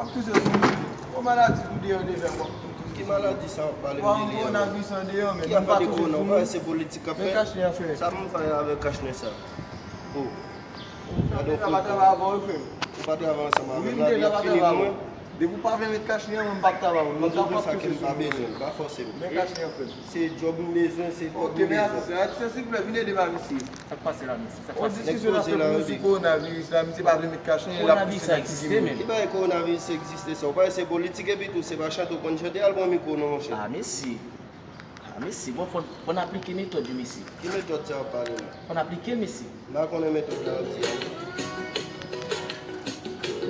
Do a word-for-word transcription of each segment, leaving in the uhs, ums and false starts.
Ap toujou sou manje. Bon, maladi tou deyò deja, w ap toujou. Ki maladi sa w ap pale m de li an? Kowonaviris an deyò, men. Ki afè de kowona? Ou pa se politik k ap fèt? Men kachnen an fè. Sa m fè avèk kachnen sa? Oh. Gade yon fou. Ou pa travay ansanm avè m la, li ap fini pou mwen. Depi w pa vle met kachnen an, mwen m p ap travay avè w. M ap travay sa ke m pa bezwen, pa fòse m. Men kachnen an fè. Se djòb m bezwen, se kòb m bezwen. Ok, men atis la, atis la, silvouplè, vin ede m a misye. Sa k pase la, mesye? Sa k pase? Nèg koze la, wi. Kowonaviris la, misye pa vle met kachnen, l ap pouse nan figi m. Ki bagay kowonaviris egziste sa? Ou pa wè se politik epi tou, se pa chante w konn chante, al pran mikwo non, monchè. Ah, mesye. Ah, mesye, bon, fò, fò n aplike metòd yo, mesye. Ki metòd sa w ap pale la? Fò n aplike l, mesye. M pa konnen metòd la w ap di a.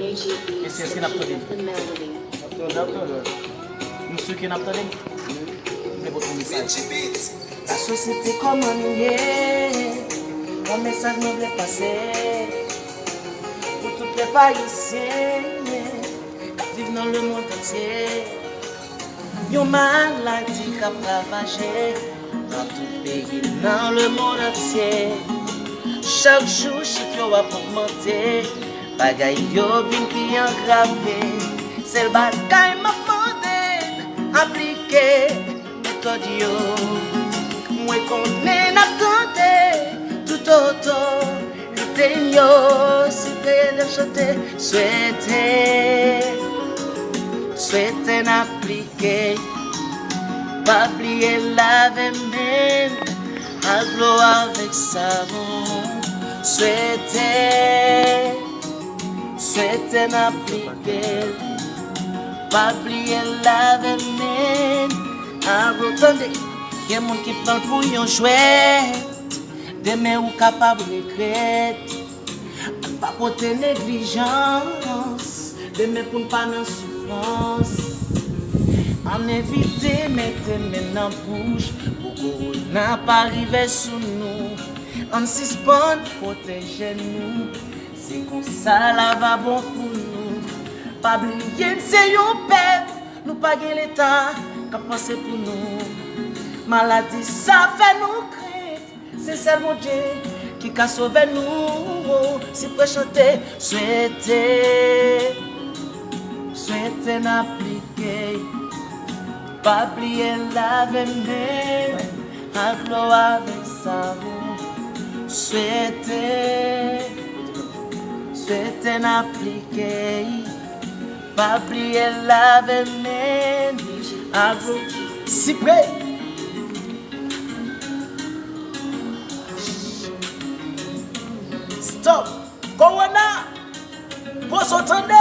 Mesye, èske n ap tande m? N ap tande. N ap tande. Nou si ke n ap tande m? M vle pote yon mesaj. Lasosyete, kòman nou ye? Yon mesaj mwen vle pase pou tout pèp ayisyen k ap viv nan lemonn antye. Yon maladi k ap ravaje nan tout peyi nan lemonn antye. Chak jou chif yo ap ogmante, bagay yo vin pi angrave. Sèl bagay m ap mande, aplike metòd yo. Mwen konnen n ap tande tout otorite yo, si kreyòl ap chante, swete, swete n aplike. Pa bliye lave men ak dlo avèk savon. Swete, swete n aplike. Pa bliye lave men ak dlo. Tande, gen moun ki pran l pou yon jwèt. Demen ou kapab regrèt. Ann pa pote neglijans demen pou n pa nan soufrans. Ann evite mete men nan bouch pou kowona pa rive sou nou. Ann sispann pwoteje nou, se konsa l a va bon pou nou. Pa bliye n se yon pèp, nou pa gen Leta k ap panse pou nou. Maladi sa fè nou krent. Se sèl Bondye ki ka sove nou. Sipre chante, swete, swete n aplike. Pa bliye lave men ak dlo avèk savon. Swete, swete n aplike. Pa bliye lave men ak dlo. Sipre. Stop! Kowona! Poze w tande!